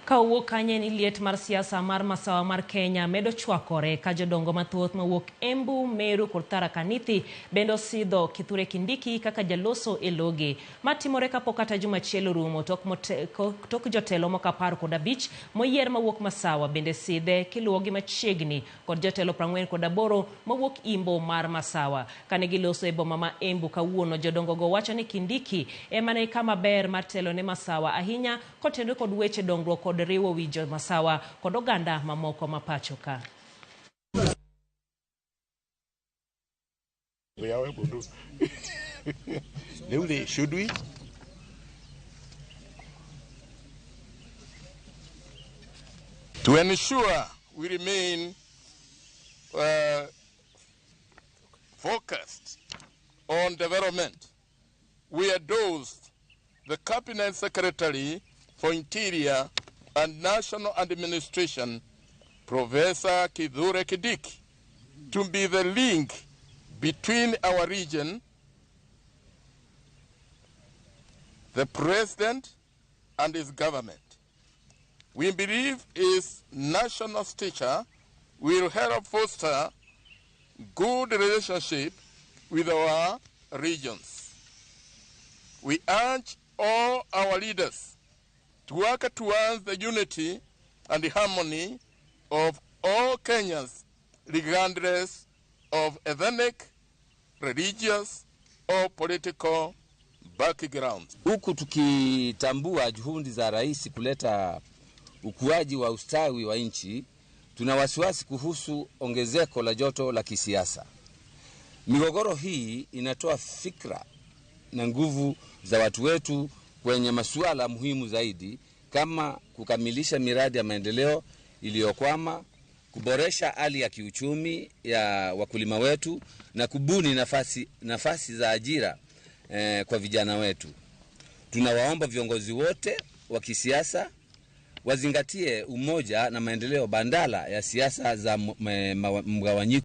Ka owuok kanye ni liet mar siasa mar masawa mar Kenya medo chwakore ka jodongo mathoth mawuok Embu, Meru kod Tharaka Nithi bende osidho Kithure Kindiki kaka jaloso e logi. Matimore kapok kata juma achiel orumo tok jotelo moko 15 moyier mawuok Masawa bende sidhe kiluwogi machiegni kod jotelo 48 mawuok Imbo mar Masawa. Kane giloso e boma ma Embu kawuono, jodongo go wacho ni Kindiki ema ne kama ber mar telo ne Masawa ahinya kotenore kod weche dongruok kod riwo wi jo Masawa kod oganda mamoko ma pacho ka. Should we? To ensure we remain focused on development, we endorsed the Cabinet Secretary for Interior and National Administration, Professor Kithure Kindiki, to be the link between our region, the President, and his government. We believe his national stature will help foster good relationship with our regions. We urge all our leaders to work towards the unity and the harmony of all Kenyans, regardless of ethnic, religious, or political backgrounds. Huku tukitambua juhudi za rais kuleta ukuaji wa ustawi wa nchi, tuna wasiwasi kuhusu ongezeko la joto la kisiasa. Migogoro hii inatoa fikra na nguvu za watu wetu kwenye masuala muhimu zaidi kama kukamilisha miradi ya maendeleo iliyokwama, kuboresha hali ya kiuchumi ya wakulima wetu na kubuni nafasi za ajira kwa vijana wetu. Tunawaomba viongozi wote wa kisiasa wazingatie umoja na maendeleo badala ya siasa za mgawanyiko.